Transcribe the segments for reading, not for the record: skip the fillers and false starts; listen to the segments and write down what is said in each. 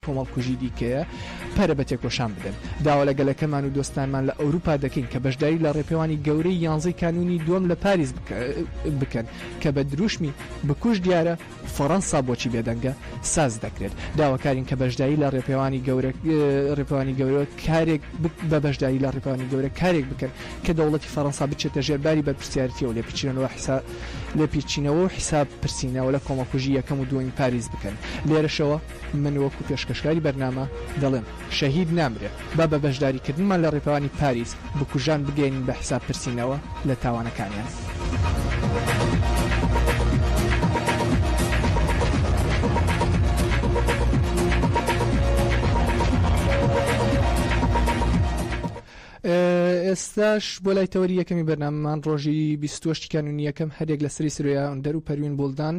کۆمەڵکوژی دیکەیە پەرە بە تێکۆشان بدەن. داوا لە گەلەکەمان و دۆستانمان لە ئەوروپا دەکەین کە بەشداری لە ڕێپێوانی گەورەی یانزەی کانوونی دووەم لە پاریس بکەن کە بە دروشمی بکوژ دیارە، فەڕەنسا بۆچی بێدەنگە؟ ساز دەکرێت. داواکارین کە بەشداری لە ڕێپێوانی گەورە ڕێپێوانی گەورە کارێک بە بەشداری لە ڕێپێوانی گەورە کارێک بکەن کە دەوڵەتی فەڕەنسا بچێتە ژێر باری بەرپرسیارێتیەوە لێپیچینەوە حیسا لێپیچینەوە و حیساب پرسینەوە لە کۆمەڵکوژی یەکەم و دووەمی پاریس بکەن. لێرەشەوە من وەکو پێشکەشکاری بەرنامە دەڵێم شەهید نامرێ، با بە بەشداریکردنمان لە ڕێپێوانی پاریس بکوژان بگەیەنین بە حیساب پرسینەوە لە تاوانەکانیان. ئێستاش بۆ لای تەوەری یەکەمی بەرنامەمان ڕۆژی 28 کانونی یەکەم هەریەک لە سری سرۆیا ئۆندەر و پەروین بوڵدان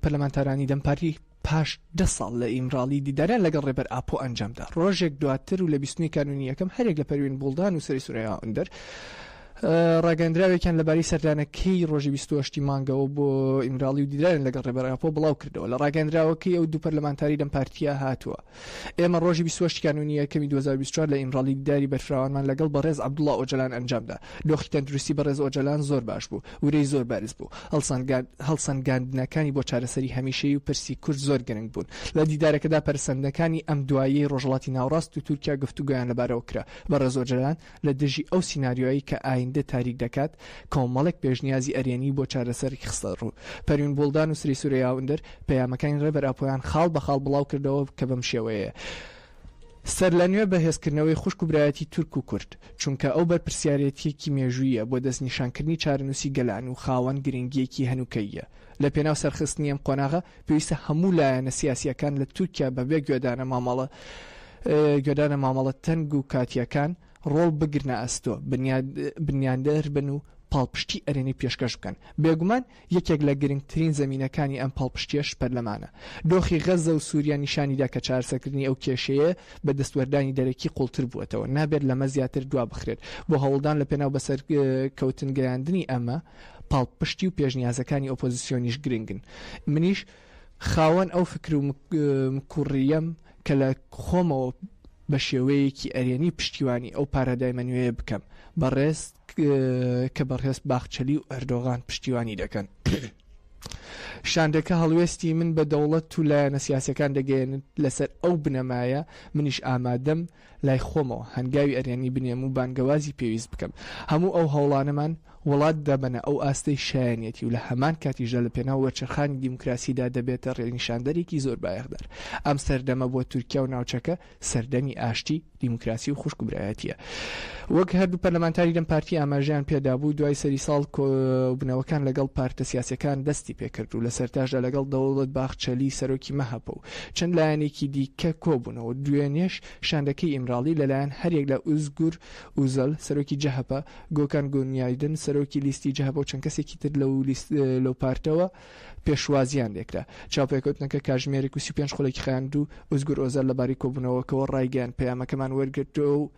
پەرلەمانتارانی دەم پارتی پاش دە ساڵ لە ئیمراڵی دیداریان لەگەڵ ڕێبەر ئاپۆ ئەنجامدا. ڕۆژێک دواتر و لە 29 کانونی یەکەم هەریەک لە پەروین بوڵدان و سری سورەیا ئۆندەر ڕاگەندراوێکیان لەبارەی سەردانەکەی ڕۆژی 28 مانگەوە بۆ ئیمراڵی و دیداریان لەگەڵ ڕێبەر ئاپۆ بڵاو کردەوە. لە ڕاگەندراوەکەی ئەو دوو پەرلەمانتاری دەم پارتیە هاتووە ئێمە ڕۆژی 28 کانونی یەکەمی 2024 لە ئیمراڵی دیداری بەرفراوانمان لەگەڵ بەڕێز عەبدوڵا ئۆجەلان ئەنجامدا. دۆخی تەندروستی بەڕێز ئۆجەلان زۆر باش بوو. ورەی زۆر بەرز بوو. هەڵسەنگاندنەکانی بۆ چارەسەری هەمیشەیی و پرسی کورد زۆر گرنگ بوون. لە دیدارەکەدا پەرەسەندنەکانی ئەم دواییەی ڕۆژهەڵاتی ناوەڕاست و تورکیا گفتوگۆیان لەبارەوە کرا. بەڕێز ئۆجەلان لە دژی ئەو سیناریۆیەی کە ئایندە تاریک دەکات، کۆمەڵێک پێشنیازی ئەرێنی بۆ چارەسەری خستە ڕوو. پەروین بوڵدان و سری سورەیا ئوندەر پەیامەکانی ڕێبەر ئاپۆیان خاڵ بە خاڵ بڵاو کردەوە کە بەم شێوەیەیە. سەرلەنوێ بەهێزکردنەوەی خوشک و برایەتی تورک و کورد، چونکە ئەو بەرپرسیارێتییەکی مێژووییە بۆ دەستنیشانکردنی چارەنووسی گەلان و خاوەن گرنگییەکی هەنووکەییە. لە پێناو سەرخستنی ئەم قۆناغە، پێویستە هەموو لایەنە سیاسییەکان لە تورکیا بەبێ گوێدانە مامەڵە گوێدانە مامەڵە تەنگ و کاتییەکان، ڕۆڵ بگرنە ئەستۆ، بنیاندەر بن و پاڵپشتی ئەرێنی پێشکەش بکەن. بێگومان یەکێک لە گرنگترین زەمینەکانی ئەم پاڵپشتییەش پەرلەمانە. دۆخی غەززە و سووریا نیشانی دا کە چارەسەرکردنی ئەو کێشەیە بە دەستوەردانی دەرەکی قووڵتر بووەتەوە، نابێت لەمە زیاتر دوا بخرێت. بۆ هەوڵدان لە پێناو بەسەرکەوتن گەیاندنی ئەمە، پاڵپشتی و پێشنیازەکانی ئۆپۆزسیۆنیش گرنگن. منیش خاوەن ئەو فکر و مکوڕییەم کە لە خۆمەوە بە شێوەیەکی ئەرێنی پشتیوانی ئەو پارادایمە نوێیە بکەم بەڕێز کە بەڕێز باخچەلی و ئەردۆغان پشتیوانی دەکەن. شاندەکە هەڵوێستی من بە دەوڵەت و لایەنە سیاسیەکان دەگەیەنێت، لەسەر ئەو بنەمایە منیش ئامادەم لای خۆمەوە هەنگاوی ئەرێنی بنێم و بانگەوازی پێویست بکەم. هەموو ئەو هەوڵانەمان وڵات دەبەنە ئەو ئاستەی شایەنیەتی و لە هەمان کاتیشدا لە پێناو وەرچەرخانی دیموکراسیدا دەبێتە ڕێنیشاندەرێکی زۆر بایەخدار. ئەم سەردەمە بۆ تورکیا و ناوچەکە سەردەمی ئاشتی، دیموکراسی و خوشک و برایەتیە. وەک هەردوو پەرلەمانتاری دەم پارتی ئاماژەیان پێدابوو، دوای سەری ساڵ کۆبوونەوەکان لەگەڵ پارتە سیاسیەکان دەستی پێکرد و لە سەرتاشدا لەگەڵ دەوڵەت باخچەلی سەرۆکی مەهەپە و چەند لایەنێکی دیکە کۆبوونەوە. دوێنێش شاندەکەی ئیمراڵی لەلایەن هەریەک لە ئوزگور ئوزەل سەرۆکی جەهەپە، گۆکان گونیایدن سەرۆکی لیستی جەهەپە و چەند کەسێکی تر لەو پارتەوە پێشوازییان لێکرا. چاوپێکەوتنەکە کاژمێرێک و 35 خولەکی خایاند و ئوزگور ئۆزەل لەبارەی کۆبوونەوەکەوە ڕایگەیاند، پەیامەکەمان وەرگرتووە و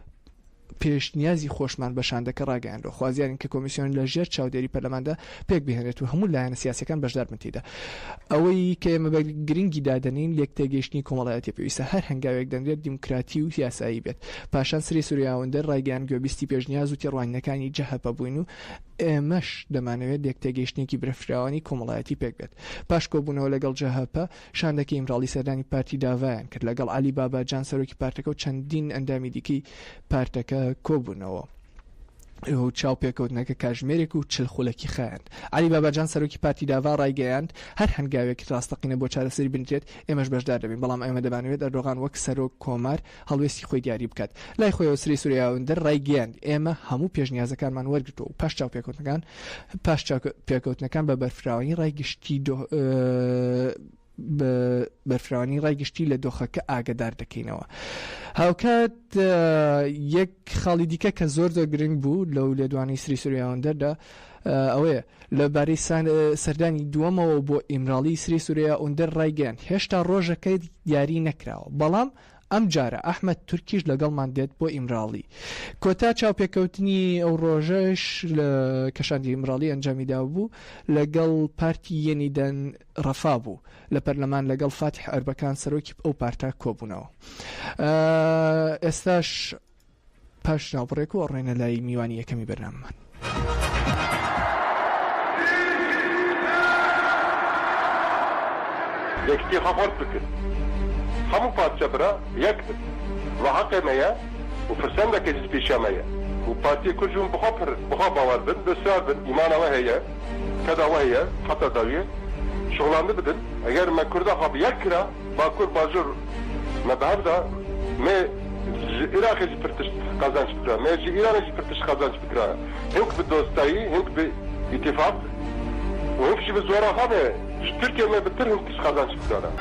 پێشنیازی خۆشمان بە شاندەکە ڕاگەیاندووە، خوازیارین کە کۆمیسیۆن لە ژێر چاودێری پەرلەماندا پێکبهێنرێت و هەموو لایەنە سیاسییەکان بەشداربن تێیدا. ئەوەی کە ئێمە بە گرنگی دادەنێین لێکتێگەیشتنی کۆمەڵایەتیە، پێویستە هەر هەنگاوێک دەنرێت دیموکراتی و یاسایی بێت. پاشان سری سورەیا ئۆندەر ڕایگەیاند گوێبیستی پێشنیاز و تێڕوانینەکانی جەهەپە بووین و ئێمەش دەمانەوێت لێکتێگەیشتنێکی برەفراوانی کۆمەڵایەتی پێکبێت. پاش کۆبوونەوە لەگەڵ جەهەپە، شاندەکەی ئیمراڵی سەردانی پارتی داڤایان کرد، لەگەڵ عەلی باباجان سەرۆکی پارتەکە و چەندین ئەندامی دیکەی پارتەکە کۆبوونەوە. و چاوپێکەوتنەکە کاژمێرێک و چل خولەکی خایاند. عەلی باباجان سەرۆکی پارتی داڤا ڕایگەیاند، هەر هەنگاوێکی ڕاستەقینە بۆ چارەسەری بنرێت، ئێمەش بەشدار دەبین، بەڵام ئێمە دەمانەوێت ئەردۆغان وەک سەرۆک کۆمار هەڵوێستی خۆی دیاری بکات. لای خۆیەوە سری سورەیا ئۆندەر ڕایگەیاند، ئێمە هەموو پێشنیازەکانمان وەرگرتووە و پاش چاوپێکەوتنەکان پاش چاوپێکەوتنەکان بە بەرفراوانی ڕای گشتی بە بەرفراوانی ڕای گشتی لە دۆخەکە ئاگەدار دەکەینەوە. هاوکات یەک خاڵی دیکە کە زۆر زۆر گرنگ بوو لەو لێدوانی سری سورەیا ئۆندەردا ئەوەیە لە بارەی سەردانی دووەمەوە بۆ ئیمراڵی سری سورەیا ئۆندەر ڕایگەیاند هێشتا ڕۆژەکە دیاری نەکراوە بەڵام. ئەمجارە ئەحمەد تورکیش لەگەڵمان دێت بۆ ئیمراڵی. کۆتا چاوپێکەوتنی ئەو ڕۆژەش کە شاندی ئیمراڵی ئەنجامی دابوو لەگەڵ پارتی یەنیدەن ڕەفا بوو لە پەرلەمان لەگەڵ فاتیح ئەربەکان سەرۆکی ئەو پارتە کۆبوونەوە. ئێستاش پاش ناوبڕێک و ئەڕۆینە لای میوانی یەکەمی بەرنامەمان. یەکیتی xwe xurt bikin. Hemû parçe bira yek bin. Va heqê me ye û firsendeke jî li pêşiya me ye. Û partiyê Kurd jî hûn bi xwe pir in, bi xwe bawer bin, bi israr bin, îmana we heye, keda we heye heta dawiyê şixulandi bidin. Eger me Kurda xwe bi yek kira, Bakur bajur me bi hev da me ji Iraqê jî pir tişt qezenç bikira, me ji Îranê jî pir tişt qezenç bikira. Hink bi dostayî, hink bi îtîfaq û hink jî bi zora xwe me ji Tirkiyê me bi tir hink tişt qezenç bikirana.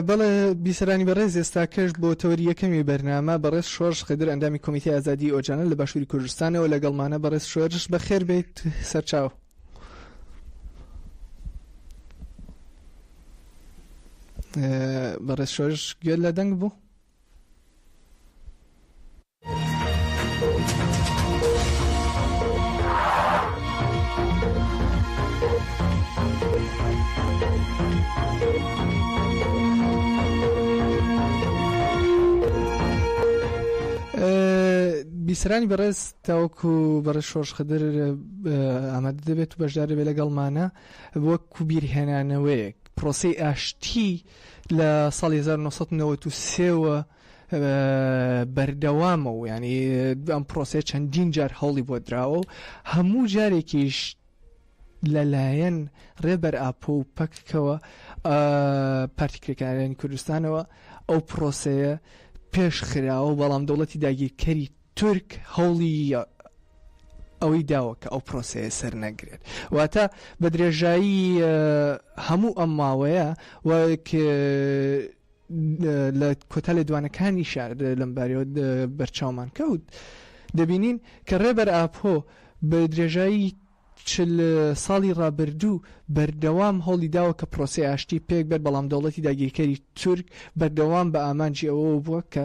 بەڵێ بیسەرانی بەڕێز ئێستاکەش بۆ تەوەری یەکەمی بەرنامە بەڕێز شۆرش خدر ئەندامی کۆمیتەی ئازادی ئۆجالان لە باشووری کوردستانەوە لەگەڵمانە بەڕێز شۆرش بەخێر بێیت سەرچاو. بەڕێز شۆرش گوێت لە دەنگ بوو؟ بیسەرانی بەڕێز تاوەکو بەڕێز شۆڕش خدر ئامادە دەبێت و بەشدار دەبێت لەگەڵمانە وەکو بیرهێنانەوەیەک پرۆسەی ئاشتی لە ساڵی 1993ەوە بەردەوامە و ینی ئەم پرۆسەیە چەندین جار هەوڵی بۆ دراوە و هەموو جارێکیش لەلایەن ڕێبەر ئاپۆ و پەککەوە پارتی کرێکارانی کوردستانەوە ئەو پرۆسەیە پێش خراوە بەڵام دەوڵەتی داگیرکەری تورک هەوڵی ئەوەی داوە کە ئەو پرۆسەیە سەر نەگرێت واتە بە درێژایی هەموو ئەم ماوەیە وەک لە کۆتا لێدوانەکانیشا لەم بارەیەوە بەرچاومان کەوت دەبینین کە ڕێبەر ئاپۆ بە درێژایی چل ساڵی ڕابردوو بەردەوام هەوڵی داوە کە پرۆسەی ئاشتی پێک بێت بەڵام دەوڵەتی داگیرکەری تورک بەردەوام بە ئامانجی ئەوەوە بووە کە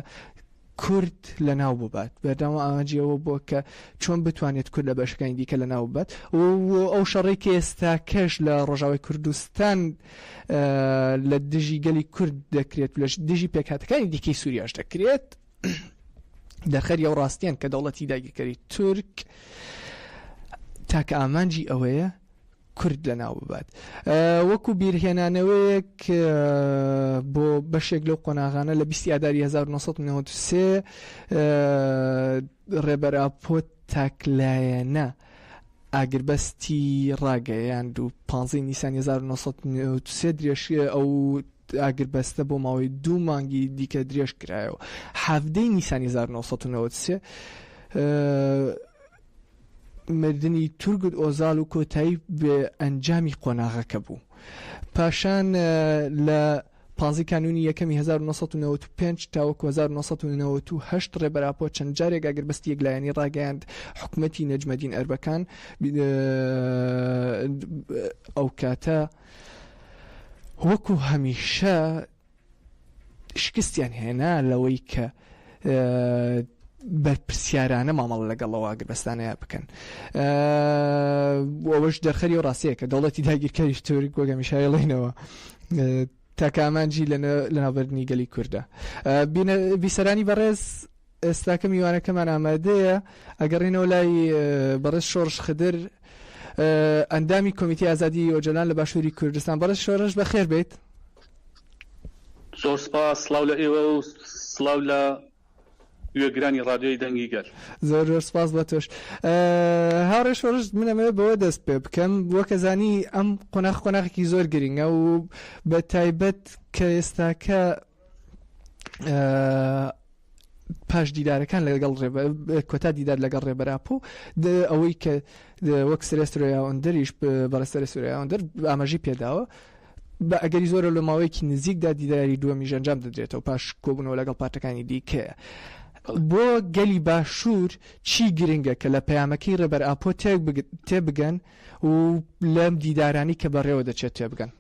کورد لەناو ببات، بەردەوام ئامانجی ئەوە بووە کە چۆن بتوانێت کورد لە بەشەکانی دیکە لەناو ببات و ئەو شەڕەی کە ئێستاکەش لە ڕۆژاوای کوردستان لە دژی گەلی کورد دەکرێت و لە دژی پێکهاتەکانی دیکەی سووریاش دەکرێت دەرخەری ئەو ڕاستیان کە دەوڵەتی داگیرکەری تورک تاکە ئامانجی ئەوەیە کورد لەناو ببات. وەکو بیرهێنانەوەیەک بۆ بەشێک لەو قۆناغانە لە بیستی ئاداری 1993 ڕێبەر ئاپۆ تاکلایەنە ئاگربەستی ڕاگەیاند و 15 نیسانی 1993 درێژ ئەو ئاگربەستە بۆ ماوەی دوو مانگی دیکە درێژ کرایەوە. حەڤدەی نیسانی 1993 مردنی تورگوت ئۆزال و کۆتایی بە ئەنجامی قۆناغەکە بوو. پاشان لە پانزەی کانوونی یەکەمی 1995 تاوەکو 1998 ڕێبەر ئاپۆ چەند جارێک ئاگربەستی یەکلایەنی ڕاگەیاند، حکومەتی نەجمەدین ئەربەکان ئەو کاتە وەکو هەمیشە شکستیان هێنا لەوەی کە بەرپرسیارانە مامەڵە لەگەڵ ئەو ئاگربەستانەیە بکەن ئەوەش دەرخەری و ڕاستەیە کە دەوڵەتی داگیرکەریش تورک وەک هەمیشە ئەیڵێنەوە تاکە ئامانجی لەناوبردنی گەلی کوردە بیسەرانی بەڕێز ئێستاکە میوانەکەمان ئامادەیە ئەگەڕێنەوە لای بەڕێز شۆڕش خدر ئەندامی کۆمیتی ئازادی ئۆجەلان لە باشووری کوردستان بەڕێز شۆڕش بەخێر بێیت. زۆر سپاس، سڵاو لە ئێوە و سڵاو لە گوێگرانی ڕادیۆی دەنگی گەل. زۆر زۆر سپاس بۆ تۆش. هاوڕێ شۆڕش من ئەمەوێت بەوە دەست پێ بکەم وەک ئەزانی ئەم قۆناغ قۆناغێکی زۆر گرنگە و بە تایبەت کە ئێستاکە پاش دیدارەکان لەگەڵ کۆتا دیدار لەگەڵ ڕێبەر ئاپۆ ئەوەی کە وەک سرێ سرۆیا ئۆندەریش بەڕێز سرێ سرۆیا ئۆندەر ئاماژەی پێداوە بە ئەگەری زۆرە لە ماوەیەکی نزیکدا دیداری دووەمیش ئەنجام دەدرێتەوە پاش کۆبوونەوە لەگەڵ پارتەکانی دیکەیە. بۆ گەلی باشوور چی گرنگە کە لە پەیامەکەی ڕێبەر ئاپۆ تێبگەن و لەم دیدارانەی کە بەڕێوە دەچێت تێبگەن؟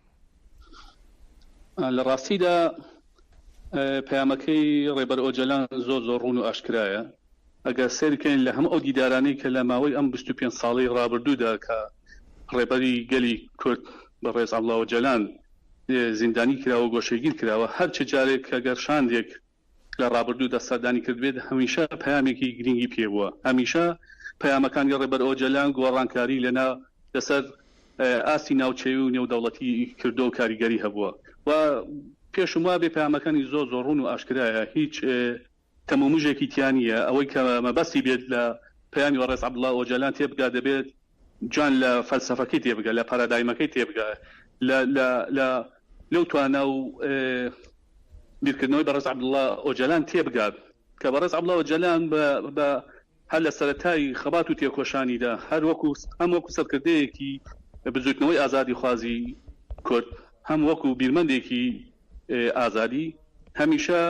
لە ڕاستیدا پەیامەکەی ڕێبەر ئۆجەلان زۆر زۆر ڕوون و ئاشکرایە. ئەگەر سەیر بکەین لە هەموو ئەو دیدارانەی کە لە ماوەی ئەم 25 ساڵەی ڕابردوودا کە ڕێبەری گەلی کورد بەڕێز عەبدوڵا ئۆجەلان زیندانی کراوە و گۆشەگیر کراوە، هەر چ جارێک کە گەر شاندێک لە ڕابردوودا سەردانی کردبێت، هەمیشە پەیامێکی گرینگی پێ بووە. هەمیشە پەیامەکانی ڕێبەر ئۆجەلان گۆڕانکاری لە لەسەر ئاستی ناوچەیی و نێودەوڵەتی کردووە و کاریگەری هەبووە و پێشم وابێ پەیامەکانی زۆر زۆر ڕوون و ئاشکرایە، هیچ تەمومژێکی تیا نییە. ئەوەی کە مەبەستی بێت لە پەیامی بەڕێز عەبدوڵا ئۆجەلان تێبگات دەبێت جوان لە فەلسەفەکەی تێبگا، لە پارادایمەکەی تێبگا، لە لە لە لەو توانا و بیرکردنەوەی بەڕێز عەبدوڵا ئۆجەلان تێبگات کە بەڕێز عەبدوڵا ئۆجەلان بە بە هەر لە سەرەتای خەبات و تێکۆشانیدا هەر وەکو هەم وەکو سەرکردەیەکی بزووتنەوەی ئازادیخوازی کورد هەم وەکو بیرمەندێکی ئازادی هەمیشە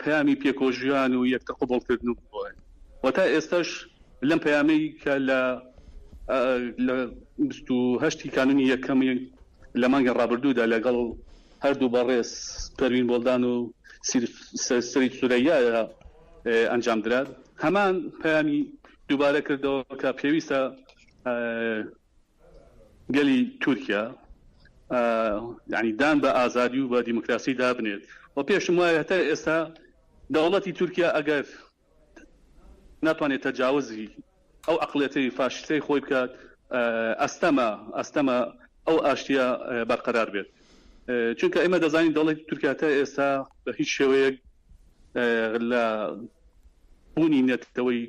پەیامی پێکۆژیان و یەکتر قبوڵکردن و بووە و تا ئێستاش لەم پەیامەی کە لە لە 28 کانونی یەکەمی لە مانگی ڕابردوودا لەگەڵ هەردوو بەڕێز پەروین بۆڵدان و سری سورەیا ئەنجام درا هەمان پەیامی دووبارە کردەوە کە پێویستە گەلی تورکیا یانی دان بە ئازادی و بە دیموکراسی دابنێت و پێشم وایە هەتا ئێستا دەوڵەتی تورکیا ئەگەر ناتوانێت تەجاوزی ئەو عقلێتی فاشیستەی خۆی بکات ئەستەمە ئەستەمە ئەو ئاشتیە بەرقەرار بێت چونکە ئێمە دەزانین دەوڵەتی تورکیا تا ئێستا بە هیچ شێوەیەک لە بوونی نەتەوەی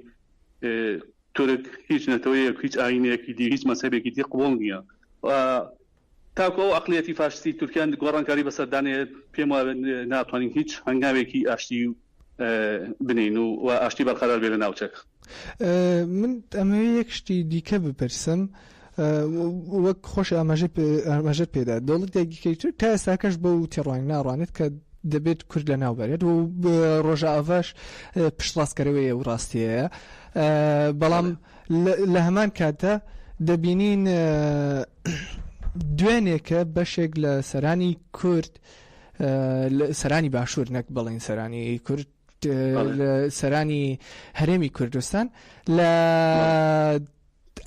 تورک هیچ نەتەوەیەک هیچ ئاینێکی دی هیچ مەزهەبێکی دی قبوڵ نییە و تاکو ئەو عەقڵیەتی فاشستی تورکیان گۆڕانکاری بەسەر دانێت پێم وابێت ناتوانین هیچ هەنگاوێکی ئاشتی بنین و و ئاشتی بەرقەرار بێ لە ناوچەکە. من ئەمەوێ یەک شتی دیکە بپرسم وەک خۆش ئاماژەت پێدا دەوڵەت داگیرکەری تورک تا ئێستاکەش بەو تێڕوانینە ناڕوانێت کە دەبێت کورد لە ناو بەرێت و ڕۆژئاڤاش پشتڕاستکەرەوەی ئەو ڕاستیەیە بەڵام لە هەمان کاتدا دەبینین دوێنێکە بەشێک لە سەرانی کورد سەرانی باشوور نەک بڵین سەرانی کورد سەرانی هەرێمی کوردستان لە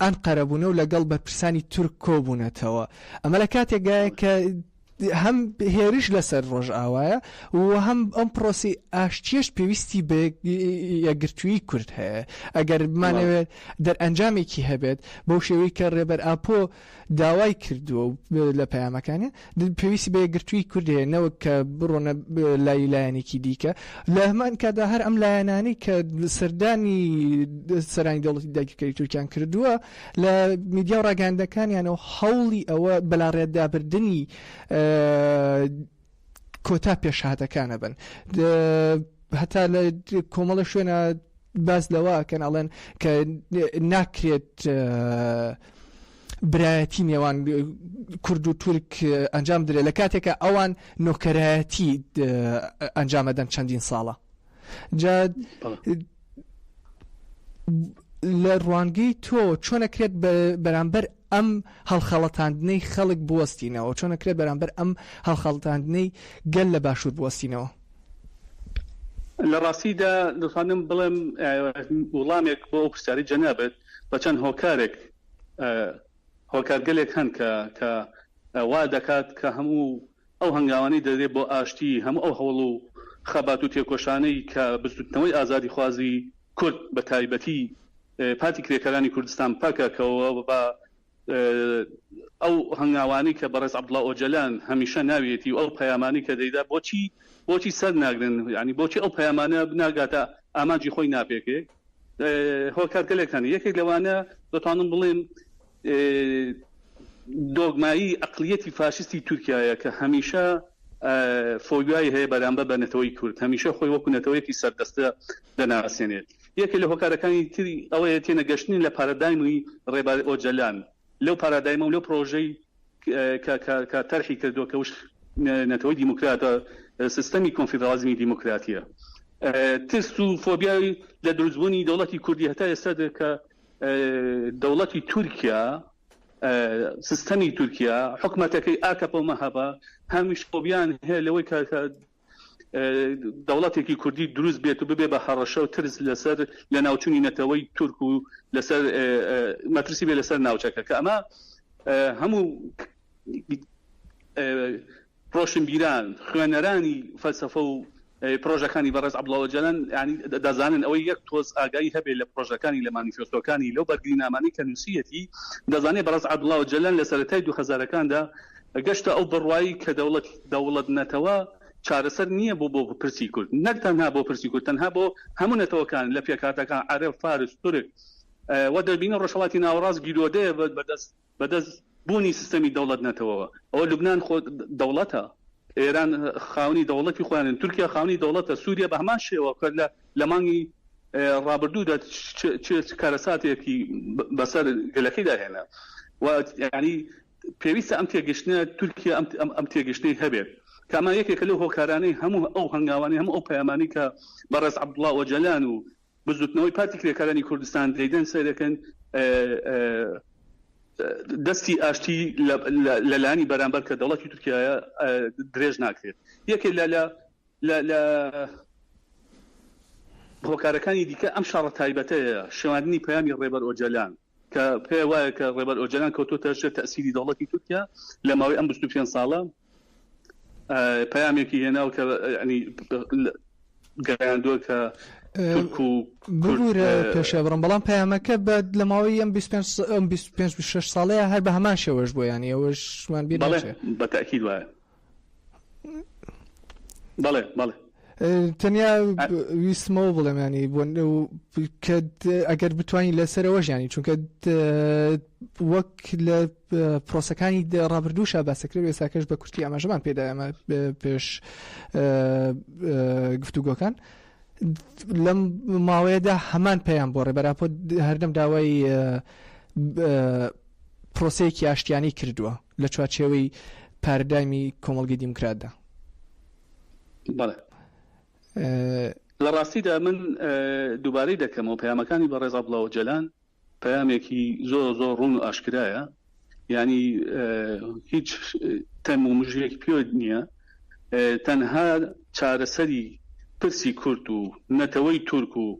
ئەنقەرە بوونە و لەگەڵ بەرپرسانی تورک کۆبوونەتەوە. ئەمە لە کاتێکدایە کە هەم هێرش لەسەر ڕۆژئاوایە و هەم ئەم پرۆسەی ئاشتیەش پێویستی بە یەکگرتوویی کورد هەیە. ئەگەر بمانەوێت دەرئەنجامێکی هەبێت بەو شێوەی کە ڕێبەر ئاپۆ داوای کردووە و لە پەیامەکانی پێویستی بە یەکگرتوویی کورد هەیە نەوەک کە بڕۆنە لای لایەنێکی دیکە لە هەمان کاتدا هەر ئەم لایەنانەی کە سەردانی سەرانی دەوڵەتی داگیرکەری تورکیان کردووە لە میدیا و ڕاگەیاندنەکانیانەوە هەوڵی ئەوە بەلاڕێدابردنی کۆتا پێشهاتەکانە بن هەتا لە کۆمەڵە شوێنە باس لەوە ئەکەن ئەڵێن کە ناکرێت برایەتی نێوان کورد و تورک ئەنجام درێت لە کاتێکە ئەوان نۆکەرایەتی ئەنجامەدەن چەندین ساڵە جا لە ڕوانگەی تۆ چۆنەکرێت بەرامبەر ئەم هەڵخەڵەتاندنەی خەڵک بوەستینەوە؟ چۆنەکرێت بەرامبەر ئەم هەڵخەڵەتاندنەی گەل لە باشوور بوەستینەوە؟ لە ڕاستیدا دەتوانم بڵێم وڵامێک بۆ ئەو پرسیارەی جەنابت بە چەند هۆکارێک هۆکارگەلێک هەن کە کە وا دەکات کە هەموو ئەو هەنگاوانەی دەدرێت بۆ ئاشتی، هەموو ئەو هەوڵ و خەبات و تێکۆشانەی کە بزووتنەوەی ئازادیخوازی کورد بە تایبەتی پارتی کرێکارانی کوردستان پەکەکەوە بە ئەو هەنگاوانەی کە بەڕێز عەبدوڵا ئۆجەلان هەمیشە ناویەتی و ئەو پەیامانەی کە دەیدا بۆچی بۆچی سەر ناگرن یانی بۆچی ئەو پەیامانە ناگاتە ئامانجی خۆی ناپێکێ هۆکارگەلێک هەن یەکێک لەوانە دەتوانم بڵێم دۆگمایی ئەقلیەتی فاشیستی تورکیایە کە هەمیشە فۆبیای هەیە بەرامبەر بە نەتەوەی کورد، هەمیشە خۆی وەکو نەتەوەیەکی سەردەستە دەناسێنێت. یەکێک لە هۆکارەکانی تری ئەوەیە تێنەگەشتنی لە پارادایمی ڕێبەر ئۆجەلان، لەو پارادایمە و لەو پرۆژەی کە کە تەرحی کردووە کە وش نەتەوەی دیموکراتە، سیستەمی کۆنفیدراڵیزمی دیموکراتییە. ترس و فۆبیای لە دروستبوونی دەوڵەتی کوردی هەتا ئێستا کە دەوڵەتی تورکیا سیستەمی تورکیا حکومەتەکەی ئاکەپە و مەهەپە هەمیش فۆبیان هەیە لەوەی کە دەوڵەتێکی کوردی دروست بێت و ببێ بە هەڕەشە و ترس لەسەر لە ناوچوونی نەتەوەی تورک و لەسەر مەترسی بێ لەسەر ناوچەکە کە ئەمە هەموو ڕۆشنبیران، خوێنەرانی فەلسەفە و پرۆژەکانی بەڕێز عەبدوڵا ئۆجالان یانی دەزانن ئەوەی یەک تۆز ئاگایی هەبێ لە پرۆژەکانی لە مانیفێستۆکانی لەو بەرگرینامانەی کە نووسیەتی دەزانێ بەڕێز عەبدوڵا ئۆجالان لە سەرەتای دووهەزارەکاندا گەشتە ئەو بڕوایی کە دەوڵەت دەوڵەت نەتەوە چارەسەر نییە بۆ بۆ پرسی کورد نەک تەنها بۆ پرسی کورد تەنها بۆ هەموو نەتەوەکان لە پێکهاتەکان عەرەب فارس تورک و دەبینین ڕۆژهەڵاتی ناوەڕاست گیرۆدەیە بەدەست بەدەست بوونی سیستەمی دەوڵەت نەتەوەوە. ئەوە لوبنان خۆ دەوڵەتە، ئێران خاوەنی دەوڵەتی خۆیانن، تورکیا خاوەنی دەوڵەتە، سووریا بە هەمان شێوە کە لە لە مانگی ڕابردوودا چ کارەساتێکی بەسەر گەلەکەیدا هێنا و یانی پێویستە ئەم تێگەشتنە تورکیا ئەم ئەم تێگەشتنەی هەبێت کە ئەمە یەکێکە لەو هۆکارانەی هەموو ئەو هەنگاوانەی هەموو ئەو پەیامانەی کە بەڕێز عەبدوڵا ئۆجەلان و بزوتنەوەی پارتی کرێکارانی کوردستان دەیدەن سەیرەکەن دەستی ئاشتی لە لانی بەرامبەر کە دەوڵەتی تورکایە درێژ ناکرێت یەکێ لە لە لە هۆکارەکانی دیکە ئەم شەڕە تایبەتەیە شێواندنی پەیامی ڕێبەر ئۆجەلان کە پێ وایە کە ڕێبەر ئۆجەلان کەوتۆتە ژێر تەئسیری دەوڵەتی تورکیا لە ماوەی ئەم 25 ساڵە پەیامێکی هێناو کە ینی گەیاندووە کە تورک و ببوورە پێشێ بڕم بەڵام پەیامەکە بە لە ماوەی ئەم 25 ئەم 25 26 ساڵەیە هەر بە هەمان شێوەش بۆ ینی ئەوەشمان بیر بەڵێ بە تاکید وایە بەڵێ بەڵێ تەنیا ویستمەوە بڵێم ینی بۆ کە ئەگەر بتوانین لەسەرەوە ژیانی چونکە وەک لە پرۆسەکانی ڕابردووشا باسەکرێت ئێستاکەش بە کورتی ئاماژەمان پێدا ئەمە پێش گفتوگۆکان لەم ماوەیەدا هەمان پەیام بۆ ڕێبەراپۆ هەردەم داوای پرۆسەیەکی ئاشتیانی کردووە لە چوارچێوەی پاردایمی کۆمەڵگەی دیموکراتدا. بەڵێ لە ڕاستیدا من دووبارەی دەکەمەوە پەیامەکانی بەڕێز عەبدوڵا ئۆجەلان پەیامێکی زۆر زۆر ڕوون و ئاشکرایە یعنی هیچ تەم و مژێک پێ نییە تەنها چارەسەری پرسی کورد و نەتەوەی تورک و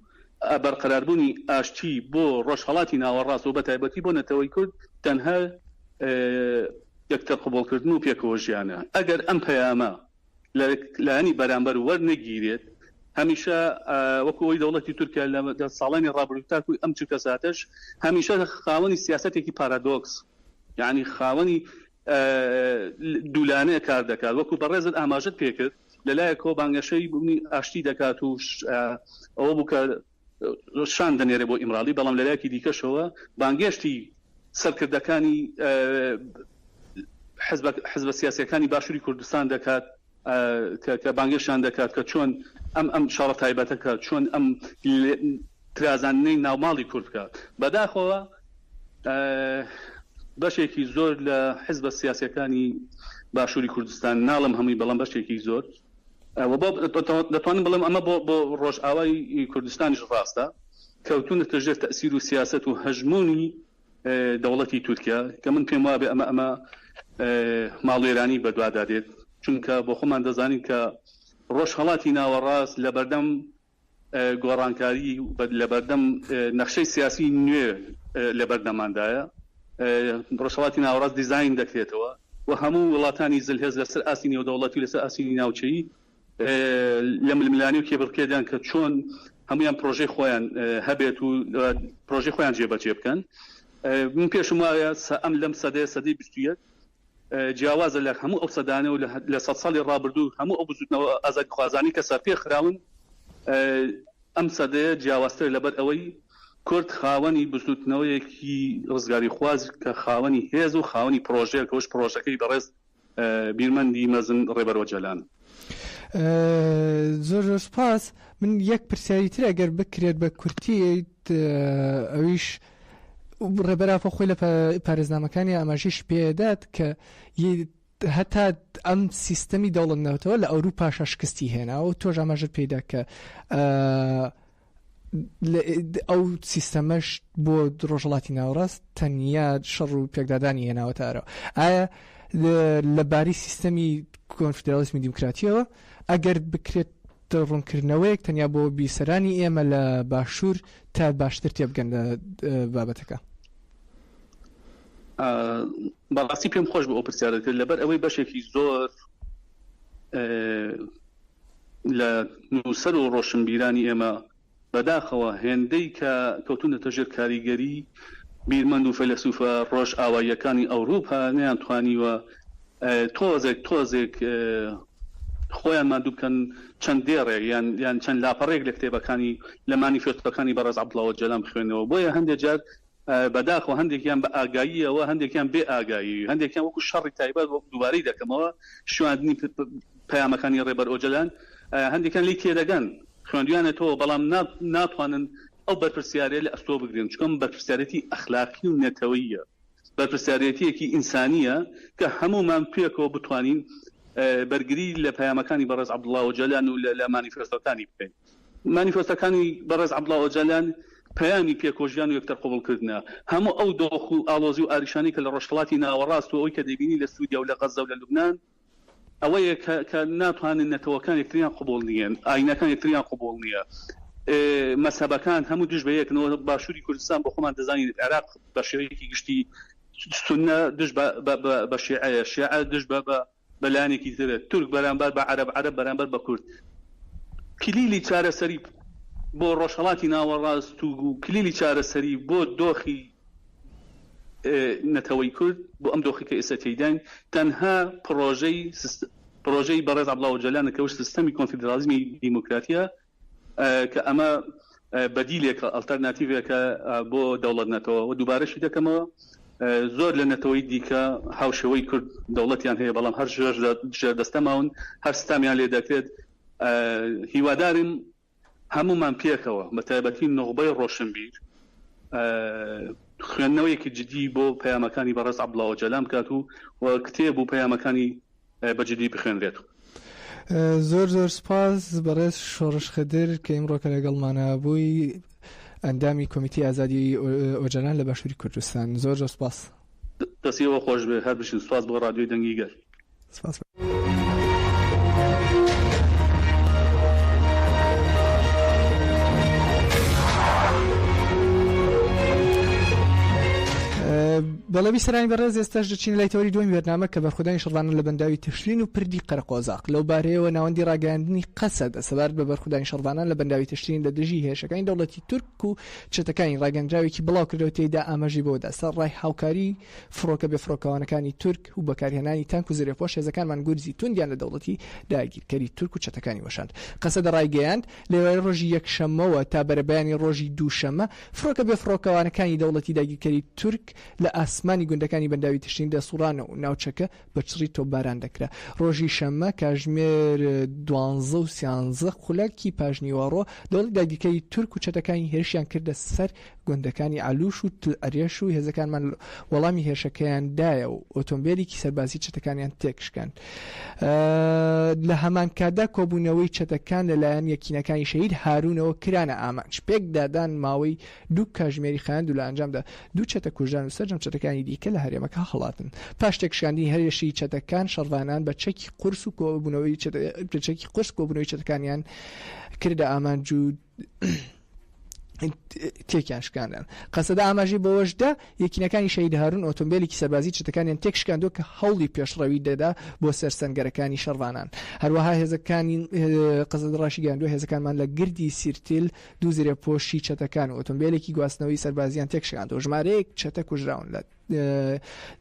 بەرقەراربوونی ئاشتی بۆ ڕۆژهەڵاتی ناوەڕاست و بەتایبەتی بۆ نەتەوەی کورد تەنها یەکتر قبوڵکردن و پێکەوە ژیانە. ئەگەر ئەم پەیامە لە لایەنی بەرامبەر وەرنەگیرێت، هەمیشە وەکو ئەوەی دەوڵەتی تورکیا لە ساڵانی ڕابردوو تاکو ئەم چرکەساتەش هەمیشە خاوەنی سیاسەتێکی پارادۆکس یانی خاوەنی دوولانەیە کار دەکات وەکو بەڕێزت ئاماژەت پێکرد لەلایەکەوە بانگەشەی بوونی ئاشتی دەکات و ئەوە بوو کە شان دەنێرێ بۆ ئیمراڵی بەڵام لەلایەکی دیکەشەوە بانگێشتی سەرکردەکانی حزبە سیاسەکانی باشووری کوردستان دەکات کە بانگێشتیان دەکات کە چۆن ئەم ئەم شەڕە تایبەتە کە چۆن ئەم ترازاندنەی ناوماڵی کورد بکات بەداخەوە بەشێکی زۆر لە حزبە سیاسەکانی باشووری کوردستان ناڵم هەمووی بەڵام بەشێکی زۆر دەتوانم بڵێم ئەمە بۆ بۆ ڕۆژئاوای کوردستانیش ڕاستە کەوتونەتە ژێر تەسیر و سیاست و هەژمونی دەوڵەتی تورکیا کە من پێم وابێ ئەمە ئەمە ماڵوێرانی بەدوادا دێت چونکە بۆ خۆمان دەزانین کە ڕۆژهەڵاتی ناوەڕاست لە بەردەم گۆڕانکاری لە بەردەم نەخشەی سیاسی نوێ لە بەردەماندایە ڕۆژهەڵاتی ناوەڕاست دیزاین دەکرێتەوە و هەموو وڵاتانی زلهێز لەسەر ئاستی نێودەوڵەتی لەسەر ئاستی ناوچەیی لە ململانێ و کێبڕکێدان کە چۆن هەمویان پرۆژەی خۆیان هەبێت و پرۆژەی خۆیان جێبەجێ بکەن من پێشم وایە ئەم لەم سەدەیە سەدەی 21 جیاوازە لە هەموو ئەو سەدانە و لە سەد ساڵی ڕابردوو هەموو ئەو بزوتنەوە ئازادیخوازانەی کە سەرپێ خراون ئەم سەدەیە جیاوازترە لەبەر ئەوەی کورد خاوەنی بزوتنەوەیەکی ڕزگاریخواز کە خاوەنی هێز و خاوەنی پرۆژەیە کە وەش پرۆژەکەی بەڕێز بیرمەندی مەزن ڕێبەر ئۆجەلان. زۆر زۆر سوپاس. من یەک پرسیاری تر ئەگەر بکرێت بە کورتی ئەویش ڕێبەر ئاپۆ خۆی لە پارێزنامەکانی ئاماژەیش پێدات کە. هەتا ئەم سیستەمی دەوڵەت نەتەوە لە ئەوروپاشا شکستی هێناوە و تۆش ئاماژەت پێدا کە ئەو سیستەمەش بۆ ڕۆژهەڵاتی ناوەڕاست تەنیا شەڕ و پێکدادانی هێناوەتە ئارەوە. ئایا لە بارەی سیستەمی کۆنفیدرالیسمی دیموکراتیەوە ئەگەر بکرێت ڕوونکردنەوەیەک تەنیا بۆ بیسەرانی ئێمە لە باشوور تا باشتر تێبگەن لە بابەتەکە. بەڕاستی پێم خۆش بوو ئەو پرسیارە کرد لەبەر ئەوەی بەشێکی زۆر لە نووسەر و ڕۆشنبیرانی ئێمە بەداخەوە هێندەی کە کەوتوونەتە ژێر کاریگەری بیرمەند و فەیلەسوفە ڕۆژئاواییەکانی ئەوروپا نەیانتوانیوە تۆزێک تۆزێک خۆیان ماندوو بکەن چەند دێڕێک یان یان چەند لاپەڕێک لە کتێبەکانی لە مانیفێستۆکانی بەڕێز عەبدوڵا ئۆجەلان بخوێنەوە بۆیە هەندێک جار بەداخەوە هەندێکیان بە ئاگاییەوە هەندێکیان بێ ئاگایی هەندێکیان وەکو شەڕی تایبەت وەک دووبارەی دەکەمەوە شواندنی پەیامەکانی ڕێبەر ئۆجەلان هەندێکیان لێی تێدەگەن خوێندویانێتەوە بەڵام ناتوانن ئەو بەرپرسیارەیە لە ئەستۆ بگرن چونکە ئەم بەرپرسیارێتی ئەخلاقی و نەتەوەییە بەرپرسیارێتیەکی ئینسانیە کە هەموومان پێکەوە بتوانین بەرگری لە پەیامەکانی بەڕێز عەبدوڵا ئۆجەلان و لە مانیفێستۆکانی بکەین. مانیفێستەکانی بەڕێز عەبدوڵا ئۆجالان پەیامی پێکەوەژیان و یەکتر قبوڵکردنە. هەموو ئەو دۆخ و ئاڵۆزی و ئاریشانەی کە لە ڕۆژهەڵاتی ناوەڕاست و ئەوەی کە دەیبینی لە سوریا و لە غەززە و لە لوبنان ئەوەیە کە کە ناتوانن نەتەوەکان یەکتریان قبوڵ نییە، ئایینەکان یەکتریان قبوڵ نییە، مەزهەبەکان هەموو دژ بە یەکن و باشووری کوردستان بۆ خۆمان دەزانین عێراق بە شێوەیەکی گشتی سوننە دژ بە بە شیعەیە، شیعە دژ بە بە بە لایەنێکی ترە، تورک بەرامبەر بە عەرەب، عەرەب بەرامبەر بە کورد. کلیلی چارەسەری بۆ ڕۆژهەڵاتی ناوەڕاست و کلیلی چارەسەری بۆ دۆخی نەتەوەی کورد، بۆ ئەم دۆخی کە ئێستا تێیداین، تەنها پڕۆژەی پڕۆژەی بەڕێز عەبدوڵا ئۆجالانە کە ئەوش سیستەمی کۆنفیدراڵیزمی دیموکراتییە کە ئەمە بەدیلێکە، ئەڵتەرناتیڤێکە بۆ دەوڵەت نەتەوە و دووبارەشی دەکەمەوە زۆر لە نەتەوەی دیکە هاوشێوەی کورد دەوڵەتیان هەیە بەڵام هەر ژێردەستە ماون، هەر ستامیان لێ دەکرێت. هیوادارم هەموومان پێکەوە بە تایبەتی نوخبەی ڕۆشنبیر خوێندنەوەیەکی جدی بۆ پەیامەکانی بەڕێز عەبدوڵا ئۆجالان بکات و کتێب و پەیامەکانی بە جدی بخوێنرێت. زۆر زۆر سوپاس بەڕێز شۆڕش خدر کە ئیمڕۆکە لەگەڵمانە بووی ئەندامی کۆمیتی ئازادی ئۆجالان لە باشووری کوردستان زۆر زۆر سوپاس. دەستی ئێوە خۆش بێ هەر بژین سوپاس بۆ ڕادیۆی دەنگی گەل. سپاس. بەڵێ بیسەرانی بەڕێز ئێستاش دەچینە لای تەوەری دووەمی بەرنامە کە بەرخودانی شەڕڤانان لە بەنداوی تشرین و پردی قەرەقۆزاق لەو بارەیەوە ناوەندی ڕاگەیاندنی قەسەدە سەبارەت بە بەرخودانی شەڕڤانان لە بەنداوی تشرین لە دژی هێرشەکانی دەوڵەتی تورک و چەتەکانی ڕاگەندراوێکی بڵاوکردەوە تێیدا ئاماژەی بەوەدا سەرەڕای هاوکاری فڕۆکە بێفڕۆکەوانەکانی تورک و بەکارهێنانی تانک و زرێپۆش هێزەکانمان گورزی توندیان لە دەوڵەتی داگیرکەری تورک و چەتەکانی وەشاند. قەسەدە ڕایگەیاند، لە ئێوارەی ڕۆژی یەکشەممەوە تا بەرەبەیانی ڕۆژی دووشەممە فڕۆکە بێفڕۆکەوانەکانی دەوڵەتی داگیرکەری تورک لە ئاسمانی گوندەکانی بەنداوی تشرین دەسوڕانەوە و ناوچەکە بە چڕی تۆپباران دەکرا. ڕۆژی شەممە کاژمێر دوانزە و سیانزە خولەکی پاشنیوەڕۆ دەوڵەتی داگیرکەری تورک و چەتەکانی هێرشیان کردە سەر گوندەکانی عەلوش و تل عرێش و هێزەکانمان وەڵامی هێرشەکەیان دایە و ئۆتۆمبێلێکی سەربازی چەتەکانیان تێکشکاند. لە هەمانکاتدا کۆبوونەوەی چەتەکان لەلایەن یەکینەکانی شەهید هارونەوە کرانە ئامانج. پێکدادان ماوەی دوو کاژمێری خایاند و لە ئەنجامدا دوو چەتە کوژران و سەرجەم چەتەکانی دیکە لە هەرێمەکە هەڵاتن. پاش تێکشکاندنی هێرشی چەتەکان، شەڕڤانان بە چەکی قورس و کۆبوونەوەی چەکی قورس کۆبوونەوەی چەتەکانیان کردە ئامانج و تێکیان شکاندن. قەسەدە ئاماژەی بەوەشدا، یەکینەکانی شەهید هارون ئۆتۆمبێلێکی سەربازی چەتەکانیان تێکشکاندووە کە هەوڵی پێشڕەوی دەدا بۆ سەر سەنگەرەکانی شەڕڤانان. هەروەها هێزەکانی قەسەدە ڕاشیگەیاندووە، هێزەکانمان لە گردی سیرتیل دوو زرێپۆشی چەتەکان و ئۆتۆمبێلێکی گواستنەوەی سەربازییان تێکشکاندووە، ژمارەیەک چەتە کوژراون لە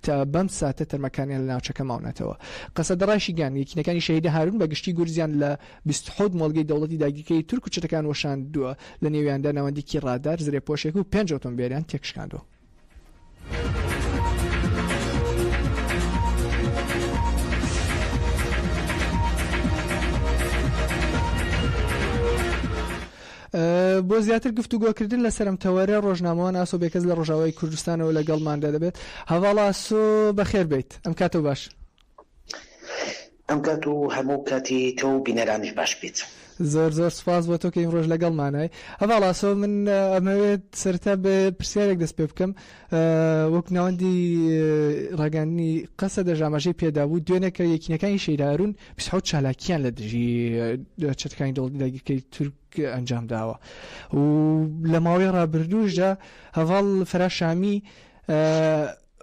تا بەم ساتە تەرمەکانیان لە ناوچەکە ماونەتەوە. قەسەدە ڕایشیگەیاند، یەکینەکانی شەهیدە هارون بە گشتی گورزیان لە 27 مۆڵگەی دەوڵەتی داگیرکەری تورک و چەتەکان وەشاندووە، لە نێویاندا ناوەندێکی ڕادار، زرێپۆشێک و پێنج ئۆتۆمبێلیان تێکشکاندووە. بۆ زیاتر گفتوگۆکردن لەسەر ئەم تەوەرە ڕۆژنامەوان ئاسۆ بێکەس لە ڕۆژاوای کوردستانەوە لەگەڵماندا دەبێت. هەڤاڵ ئاسۆ بەخێر بێیت، ئەم کاتەو باش. ئەم کات و هەموو کاتی تۆ و بینەرانیش باش بیت. زۆر زۆر سوپاس بۆ تۆ کە ئیمڕۆش لەگەڵمانای. هەڤاڵ ئاسۆ من ئەمەوێت سەرەتا بە پرسیارێک دەست پێ بکەم وەک ناوەندی ڕاگەاندنی قەسەدەش ئاماژەی پێدابوو دوێنێ کە یەکینەکانی شەهید هارون 27 چالاکیان لە دژی چەتەکانی دەوڵەتی داگیرکەری تورک ئەنجام داوە و لە ماوەی ڕابردووشدا هەڤاڵ فەرا شامی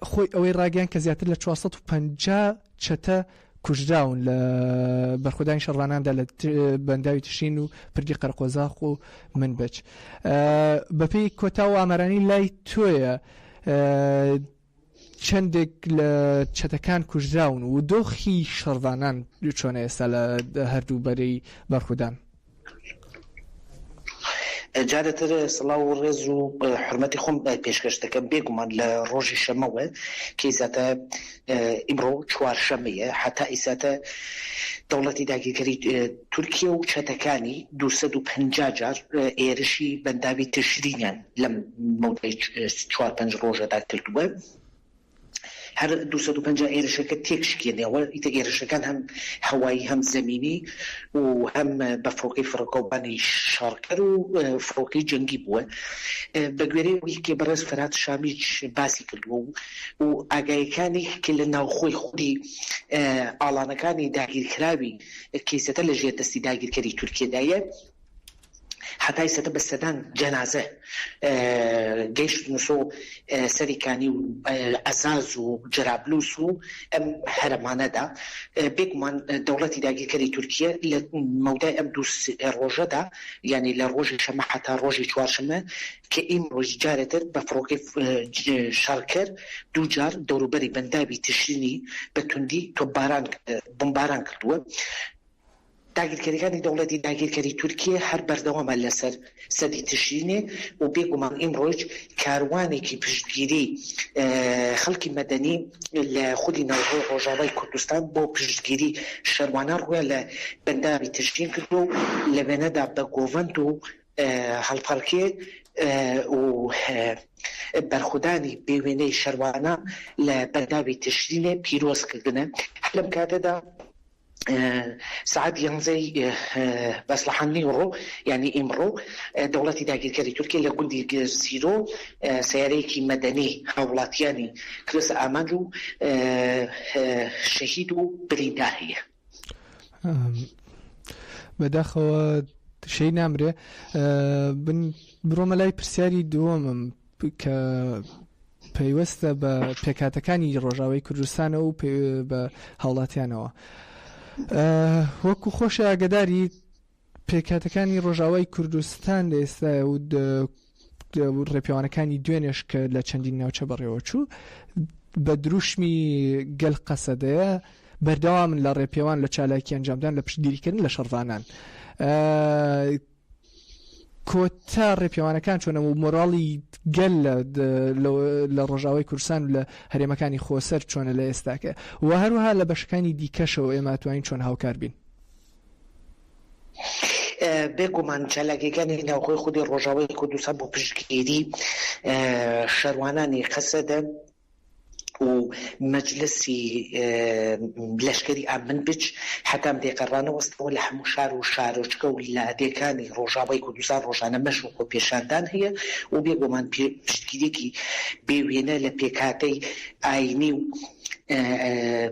خۆی ئەوەی ڕاگەیاند کە زیاتر لە 450 چەتە کوژراون لە بەرخۆدانی شەڕڤاناندا لە بەنداوی تشرین و پردی قەرەقۆزاخ و منبج. بەپێی کۆتا و ئامارانی لای تۆیە چەندێک لە چەتەکان کوژراون و دۆخی شەڕڤانان چۆنە ئێستا لە هەردوو بەرەی بەرخودان؟ جارێتر سڵاو و ڕێز و حورمەتی خۆم پێشکەش دەکەم بێگومان لە ڕۆژی شەمەوە کە ئیساتە ئیمڕۆ چوارشەمەیە هەتا ئیساتە دەوڵەتی داگیرکەری تورکیە و چەتەکانی 250 جار ئێرشی بەنداوی تشرینیان لەم مەودای چوار پێنج ڕۆژەدا کردووە. هەر 250 ئێرشەکە تێکشکێنەوە، ئیتر ئێرشەکان هەم هەوایی هەم زەمینی و هەم بە فڕۆکەی فڕۆکەوانی شەڕکەر و فڕۆکەی جەنگی بووە. بە گوێرەی ئەوەی کە بەڕێز فەرهاد شامیچ باسی کردووە و ئاگاییەکانی کە لە ناوخۆی خودی ئاڵانەکانی داگیرکراوی کەیسەتە لە ژێر دەستی داگیرکەری تورکیەدایە، هەتا ئیستا بە سەدان جەنازە گەیشتنە سەری کانی و عەزاز و جەرابلوس و ئەم هەرەمانەدا. بێگومان دەوڵەتی داگیرکەری تورکیە لە مەودای ئەم دوو ڕۆژەدا یانی لە ڕۆژی شەمە هەتا ڕۆژی چوارشەمە کە ئیمڕۆژ جارێتر بە فڕۆکەی شەڕکەر دوو جار دەوروبەری بەنداوی تشرینی بە توندی تۆپباران بۆمباران کردووە. داگیرکەریەکانی دەوڵەتی داگیرکەری تورکیە هەر بەردەوامە لەسەر سەدی تشرینێ و بێگومان ئیمڕۆیش کاروانێکی پشتگیری خەڵکی مەدەنی لە خودی ناوخۆی ڕۆژاوای کوردستان بۆ پشتگیری شەروانان ڕوویان لە بەنداوی تشرین کردووە و لە وێنەدا بە گۆڤەند و هەڵپەڕکێ و بەرخودانی بێ وێنەی شەروانان لە بەنداوی تشرینێ پیرۆز کردنە. هەر لەم کاتەدا سەعات یانزەی بەسڵەحان نیوەڕۆ یانی ئیمڕۆ دەوڵەتی داگیرکەری تورکیە لە گوندی گرزیرۆ سەیارەیەکی مەدەنی هاووڵاتیانی کردۆسە ئامانج و شەهید و بریندار هەیە. بەداخەوە شەی نامرێ بن بڕۆمە لای پرسیاری دووەمم کە پەیوەستە بە پێکهاتەکانی ڕۆژاوای کوردستانەوە و بە هاوڵاتیانەوە وەکو خۆشی ئاگداری پێکهاتەکانی ڕۆژاوای کوردستان لە ئێستا و ڕێپێوانەکانی دوێنێش کە لە چەندین ناوچە بەڕێوەچوو بە دروشمی گەل قەسەدەیە بەردەوامن لە ڕێپێوان لە چالاکی ئەنجامدان لە پشتگیریکردن لە شەڕڤانان کۆتا ڕێپێوانەکان چۆنە و مۆراڵی گەل لە ڕۆژاوای کوردستان و لە هەرێمەکانی خۆسەر چۆنە لە ئێستاکە و هەروەها لە بەشەکانی دیکەشەوە ئێمە توانین چۆن هاوکار بین؟ بێگومان چالاکیەکانی ناوخۆی خودی ڕۆژاوای کوردستان بۆ پشتگیری شەروانانی قەسەدە و مەجلسی لەشکری ئا منبج هەتا ئەم دەیقە ڕانەوەستاوە لە هەموو شار و شارۆچکە و لادێکانی ڕۆژاوای کوردستان ڕۆژانە مەش و خۆپێشاندان هەیە و بێگومان پشتگیریەکی بێ وێنە لە پێکهاتەی ئاینی و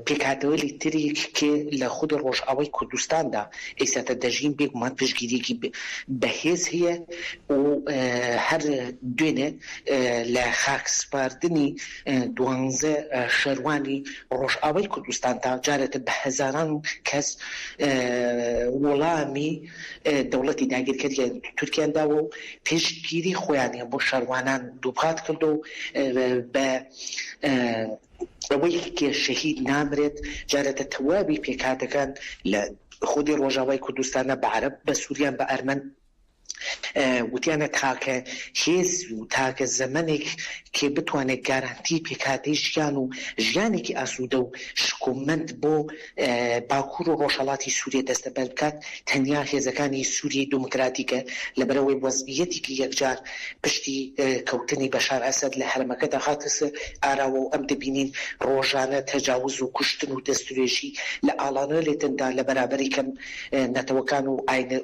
پێکهاتەوەلی تری کێ لە خودی ڕۆژئاوای کوردستاندا ئیستا دەژین بێگومان پشتگیریەکی بەهێز هەیە و هەر دوێنێ لە خاک سپاردنی دوانزە شەروانی ڕۆژئاوای کوردستان تا جارێتر بە هەزاران کەس وڵامی دەوڵەتی داگیرکەری تورکیان داوە و پشتگیری خۆیانیان بۆ شەروانان دووپات کردو و بە ئەوەی کە شەهید نامرێت جارێتە تەواوی پێکهاتەکان لە خودی ڕۆژاوای کوردستانە بە عەرەب بە سوریان بە ئەرمەن. وتیانە تاکە هێز و تاکە زەمەنێک کێ بتوانێت گارانتی پێکهاتەی ژیان و ژیانێکی ئاسوودە و شکۆمەند بۆ باکوور و ڕۆژهەڵاتی سووریە دەستەبەر بکات تەنیا هێزەکانی سووریەی دموکراتیکە، لەبەرئەوەی وەزعییەتێکی یەکجار پشتی کەوتنی بەشار ئەسەد لە هەرەمەکەدا هاتەسە ئاراوە و ئەم دەبینین ڕۆژانە تەجاوز و کوشتن و دەستدرێژی لە ئاڵانۆێلێتندا لە بەرابەری کەم نەتەوەکان و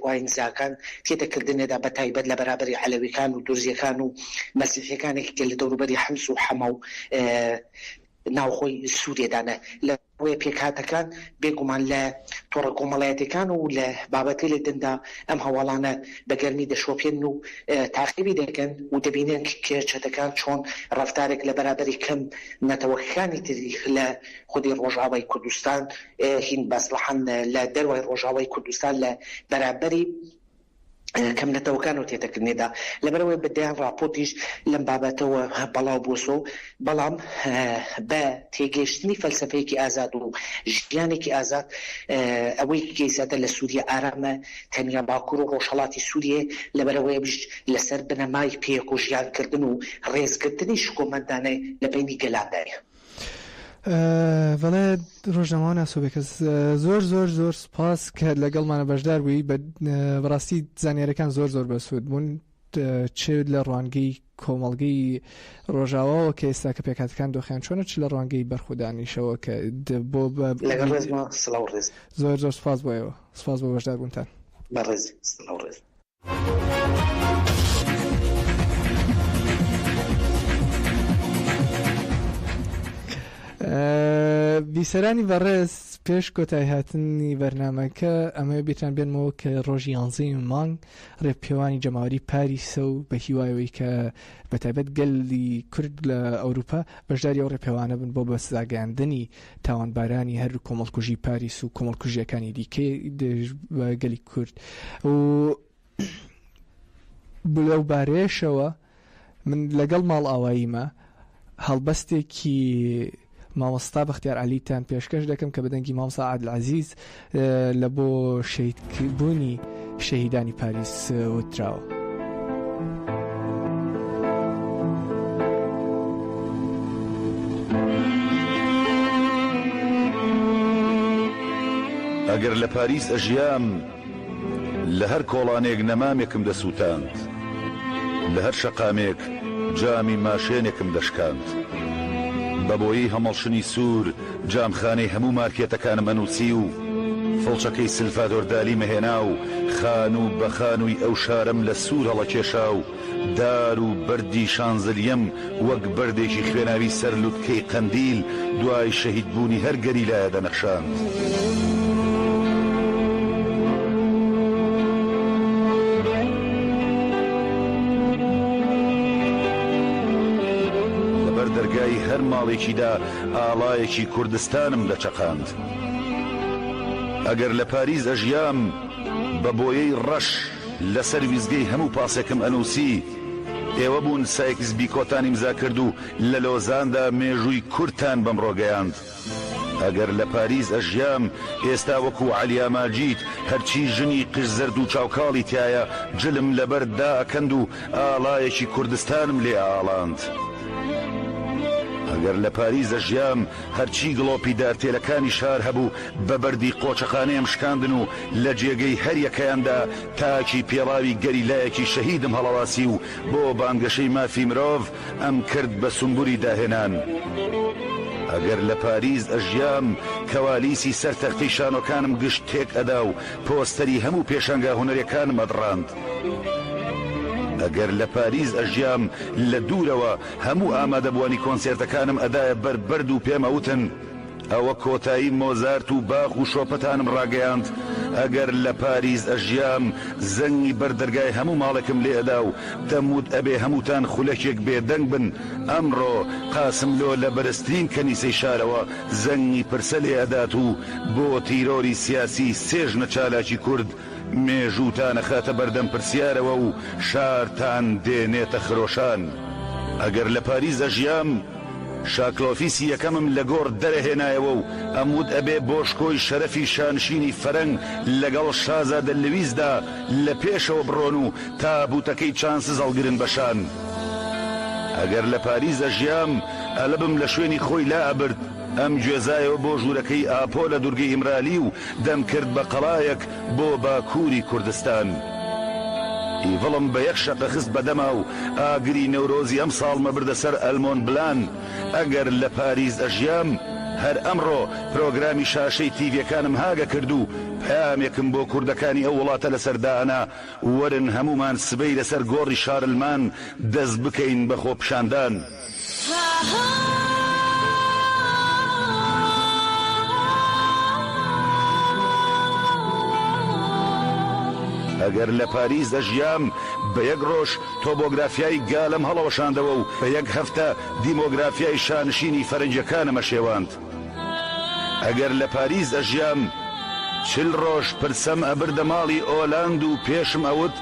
ئاینزاکان تێدەکردنێدا بە تایبەت لە بەرابەری عەلەویکان و دورزیەکان و مەسیحیەکانێک کە لە دەوروبەری حمس و حەما و ناوخۆی سوریەدانە لە بۆیە پێکهاتەکان بێگومان لە تۆڕە کۆمەڵایەتیەکان و لە بابەتێلێ دندا ئەم هەواڵانە بە گەرمی دەشۆپێنن و تاقیبی دەکەن و دەبینن کە چەتەکان چۆن ڕەفتارێک لە بەرابەری کەم نەتەوەکانی تری لە خودی ڕۆژئاوای کوردستان هین بەسڵەحەن لە دەروای ڕۆژئاوای کوردستان لە بەرابەری کەم نەتەوەکان و تێتەکردنێدا لەبەرئەوەی بە دەیان ڕاپۆرتیش لەم بابەتەوە بەڵاو بووەسەوە بەڵام بە تێگەیشتنی فەلسەفەیەکی ئازاد و ژیانێکی ئازاد ئەوەی گەیساتە لە سووریە ئارامە تەنیا باکوور و ڕۆژهەڵاتی سووریە لەبەرئەوەی ئەویش لەسەر بنەمای پێک و ژیانکردن و ڕێزگرتنی شکۆمەندانە لە بەینی گەلاندایە. بەڵێ ڕۆژنامەوان ئاسۆ بێکەس زۆر زۆر زۆر سپاس کە لەگەڵمانە بەشدار بووی بەڕاستی زانیارەکان زۆر زۆر بەسوود بوون چ لە ڕوانگەی کۆمەڵگەی ڕۆژاواوە کە ئێستا کە پێکاتەکان دۆخیان چۆنە چ لە ڕوانگەی بەرخودانیشەوە کە بۆ زۆر زۆر سپاس بۆ ئێوە سپاس بۆ بەشداربوونتان. بەڕێز سڵاو ڕێز. بیسەرانی بەڕێز پێش کۆتای هاتنی بەرنمەکە ئەمە بیرتان بێنمەوە کە ڕۆژی یانزەی مانگ ڕێپێوانی جەماوەری پاریسە و بە هیوایەوەی کە بەتایبەت گەلی کورد لە ئەوروپا بەشداری ئەو ڕێپێوانە بن بۆ بە سزاگەیاندنی تاوانبارانی هەر کۆمەڵکوژی پاریس و کۆمەڵکوژیەکانی دیکەی دژ بە گەلی کورد و لەو بارەیەشەوە من لەگەڵ ماڵئاواییمە هەڵبەستێکی مامۆستا بەختیار عەلیتان پێشکەش دەکەم کە بە دەنگی مامۆستا عادل عەزیز لە بۆ شەهیدبوونی شەهیدانی پاریس وتراوە. ئەگەر لە پاریس ئەژیام لە هەر کۆڵانێک نەمامێکم دەسووتاند، لە هەر شەقامێک جامی ماشێنێکم دەشکاند. بە بۆیەی هەمەڵشنی سوور جامخانەی هەموو مارکێتەکانم ئەنووسی و فڵچەکەی سلفادۆر دالیم ئەهێنا و خانوو بە خانووی ئەو شارەم لە سوور هەڵەکێشا و دار و بەردی شانزلیەم وەک بەردێکی خوێناوی سەر لوتکەی قەندیل دوای شەهید بوونی هەر گەریلایە دەنەخشاند. لەبەر دەرگای هەر ماڵێکیدا ئاڵایەکی کوردستانم دەچەقاند. ئەگەر لە پاریس ئەژیام بە بۆیەی ڕەش لەسەر ویستگەی هەموو پاسێکم ئەنووسی، ئێوە بوون سایکس بیکۆتان ئیمزا کرد و لە لۆزاندا مێژووی کوردتان بەمڕۆ گەیاند. ئەگەر لە پاریس ئەژیام ئێستا وەکوو عەلیا ماجید هەرچی ژنی قژ زەرد و چاوکاڵی تیایە جلم لەبەر دائەکەند و ئاڵایەکی کوردستانم لێ ئەئاڵاند. ئەگەر لە پاریس ئەژیام هەرچی گڵۆپی دارتێلەکانی شار هەبوو بە بەردی قۆچەقانێم شکاندن و لە جێگەی هەریەکەیاندا تاکی پێڵاوی گەریلایەکی شەهیدم هەڵەواسی و بۆ بانگەشەی مافی مرۆڤ ئەمکرد بە سومبولی داهێنان. ئەگەر لە پاریس ئەژیام کەوالیسی سەر تەختەی شانۆکانم گشت تێک ئەدا و پۆستەری هەموو پێشانگا هونەریەکانم ئەدڕاند. ئەگەر لە پاریس ئەژیام لە دوورەوە هەموو ئامادەبووانی کۆنسێرتەکانم ئەدایە بەر بەرد و پێم ئەوتن ئەوە کۆتایی مۆزارت و باخ و شۆپەتانم ڕاگەیاند، ئەگەر لە پاریس ئەژیام زەنگی بەر دەرگای هەموو ماڵێکم لێ ئەدا و دەموت ئەبێ هەمووتان خولەکێک بێ دەنگ بن، ئەمڕۆ قاسملۆ لە بەرزترین کەنیسەی شارەوە زەنگی پرسە لێ ئەدات و بۆ تیرۆری سیاسی سێ ژنە چالاکی کورد مێژووتان ئەخاتە بەردەم پرسیارەوە و شارتان دێنێتە خرۆشان. ئەگەر لە پاریس ئەژیام. شا کلۆفیسی یەکەمم لە گۆڕ دەرەهێنایەوە و ئەموت ئەبێ بۆ شکۆی شەرەفی شانشینی فەرەنگ لەگەڵ شازادە لویسدا لە پێشەوە بڕۆن و تابوتەکەی چانسز هەڵگرن بە شان. ئەگەر لە پاریس ئەژیام ئەلبم لە شوێنی خۆی لا ئەبرد، ئەمگوێزایەوە بۆ ژوورەکەی ئاپۆ لە دورگەی ئیمرالی و دەمکرد بە قەڵایەک بۆ باکووری کوردستان. ئیڤڵم بە یەک شەقە خست بە دەما و ئاگری نەورۆزی ئەمساڵمە بردە سەر ئەلمۆن بلان. ئەگەر لە پاریس ئەژیام هەر ئەمڕۆ پرۆگرامی شاشەی تیڤیەکانم هاگە کرد و پەیامێکم بۆ کوردەکانی ئەو وڵاتە لەسەر دائەنا وەرن هەموومان سبەی لەسەر گۆڕی شارلمان دەست بکەین بە خۆپیشاندان. ئەگەر لە پاریس ئەژیام بە یەک ڕۆژ تۆبۆگرافیای گالم هەڵەوەشاندەوە و بە یەک هەفتە دیمۆگرافیای شانشینی فەرەنگیەکانم ئەشێواند. ئەگەر لە پاریس ئەژیام چل ڕۆژ پرسەم ئەبردە ماڵی ئۆلاند و پێشم ئەوت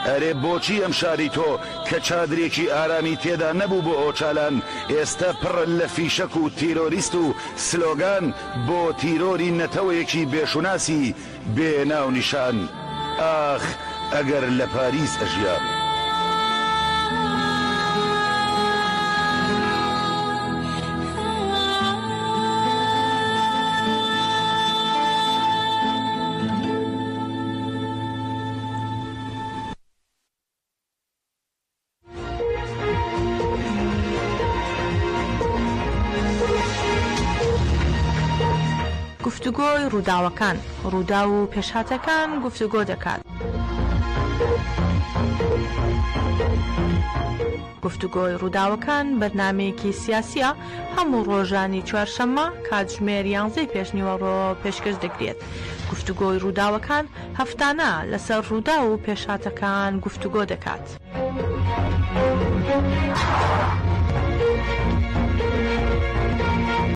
ئەرێ بۆچی ئەم شاری تۆ کە چادرێکی ئارامی تێدا نەبوو بۆ ئۆچالان ئێستە پڕە لە فیشەک و تیرۆریست و سلۆگان بۆ تیرۆری نەتەوەیەکی بێ شوناسی بێ ناونیشان ئاخ ئەگەر لە پاریس ئەژیام. گفتوگۆی ڕووداوەکان، ڕووداو و پێشهاتەکان گفتوگۆ دەکات. گفتوگۆی ڕووداوەکان بەرنامەیەکی سیاسییە هەموو ڕۆژانی چوارشەممە کاتژمێر یانزەی پێشنیوەڕۆ پێشکەش دەکرێت. گفتوگۆی ڕووداوەکان هەفتانە لەسەر ڕووداو و پێشهاتەکان گفتوگۆ دەکات.